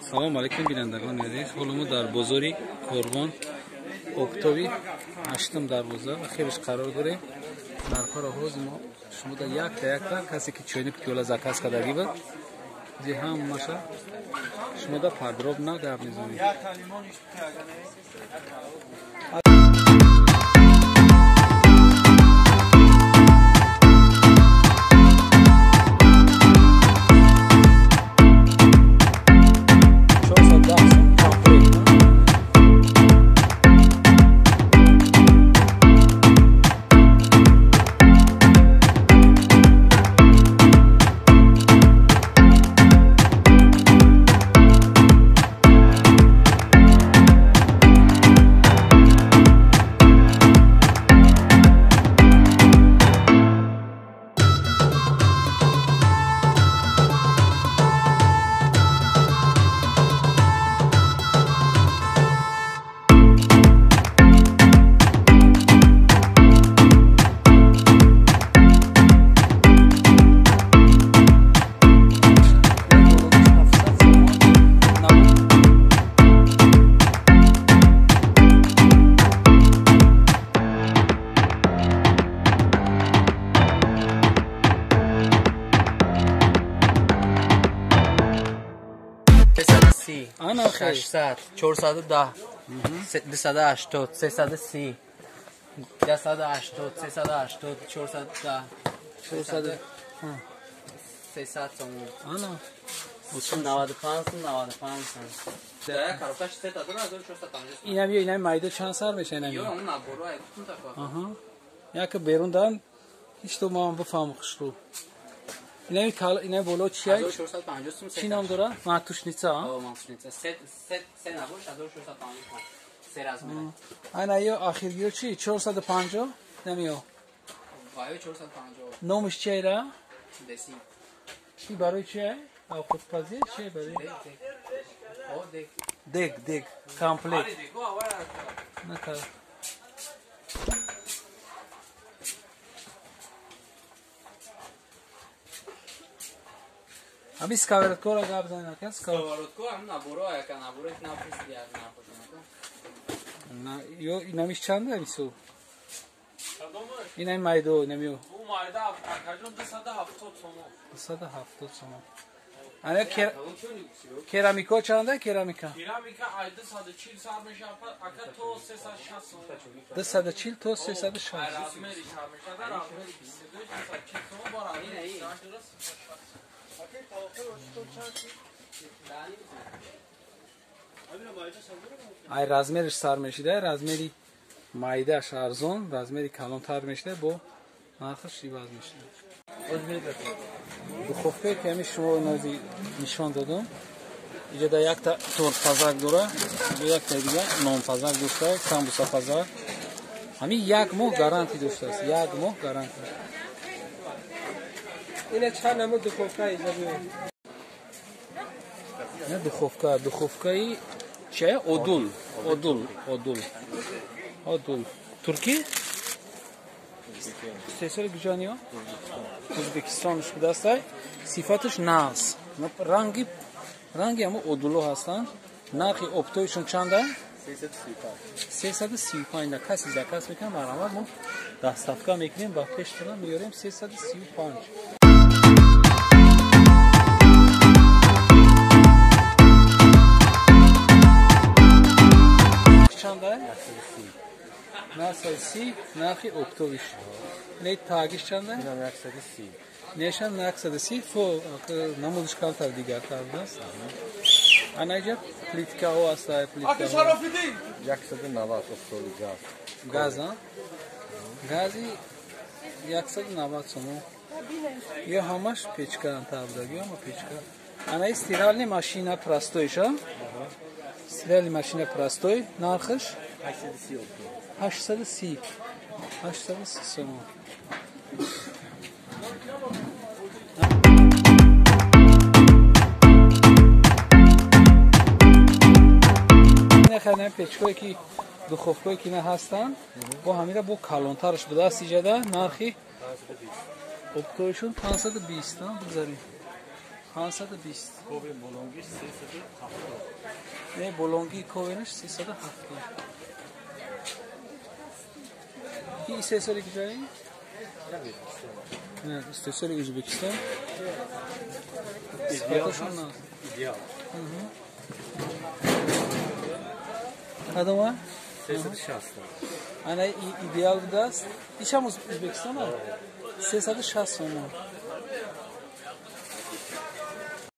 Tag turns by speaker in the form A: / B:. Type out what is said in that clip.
A: Салом алейкум бинандагони азиз. Ҳоло мо дар бозори Корвон октоби 8 дарвоза охираш қарор дорем. Нархҳоро ҳозир мо шумо дар якта якта касе ки чойник пиёла заказ кардагӣ буд, зи ҳамаша шумо дар подробно гап мезанем.
B: Ана 600, 410, 280, 330, 180, 380, 410, 400, 300 сомон.
A: Ана
B: 95 95 сом. Да, коробкаш 3 та дора 1450.
A: Инам ё инам майда чанд сар меша инам?
B: Ё он наборо ай гуфтум така.
A: Аҳа. Яке берун дан ҳеч то ман бифаҳм хушру. Инами кал инами боло чи ай?
B: 1450 сом.
A: Чи ном дора? Матушница, а?
B: О, матушница. Се набор 1450 сом. Се размер.
A: Ана ё охиргиё чи 450? Намиё.
B: Вай 450.
A: Номаш чи айра?
B: Деси.
A: Чи барои чи ай? Худпазӣ чи барои?
B: О, дег.
A: Дег, дег, комплект. Нака. Ами сковородкора гап занем, ака?
B: Сковородко ам наборо, ака наборо ки напурсиди аз нархошон, ака.
A: На, ё инамиш чанд амису? Инами майдо, инами ё.
C: Бу майда акаҷон 270 сомон.
A: 270 сомон. Ана керамико чанда керамика?
C: Керамика ай 240 сар мешавад, ака то 360 сомон.
A: 240 то 360.
C: Ай размери сар мешавад, размери 22 240 сомон бо размери 28 360.
A: Ай размериш сар мешида, размери майдааш арзон, размери калонтар мешида, бо нархаш иваз мешида. Духовкае ки ҳами шумо нази нишон додум, иҷа да якта тортпазак дора, якта дига нонпазак дошта, самбусапазак. Ҳами як моҳ гарантӣ доштааст, як моҳ гарантӣ.
D: Ина чанд намуд духовка иҷа биёед?
A: Не духовка, духовкаи чия? Одул, одул, одул. Одул. Турки? Истеҳсоли куҷониё? Ӯзбекистон шудааст. Сифаташ нағз. Ранги ранги ҳамо одуло ҳастанд. Нархи обтоишон чанда? 335. Да каси заказ мекунад, марҳамат, мо доставка мекунем, ба пештона меорем 335. Чанда? 130 нархи октовиш. Не тагиш чанда?
E: 130.
A: Нешам 130, фо намудиш калтар дигартар будааст. Ана иҷа плиткаҳо аст, плиткаҳо.
E: 190 октови газ.
A: Газ, а? Гази 190 сомон. Ё ҳамаш печка табдаги, ҳама печка. Ана и стиральный машина простойша. Стиральный машина простой, нархаш
E: 830.
A: 830. 830 сомон. Нахана печкое ки духовкое ки на ҳастанд, бо ҳамира бо калонтараш будааст иҷада нархи оптоишон 520, бигзарем. 520.
E: Ковен болонгиш 370.
A: Не, болонги ковенаш 370. Ин истеҳсоли куҷои? Не, истеҳсоли Ӯзбекистон. Сифаташон нағз.
E: Идеал.
A: Кадома?
E: 360.
A: Ана идеал будааст. Ишам Ӯзбекистон? 360 сомон.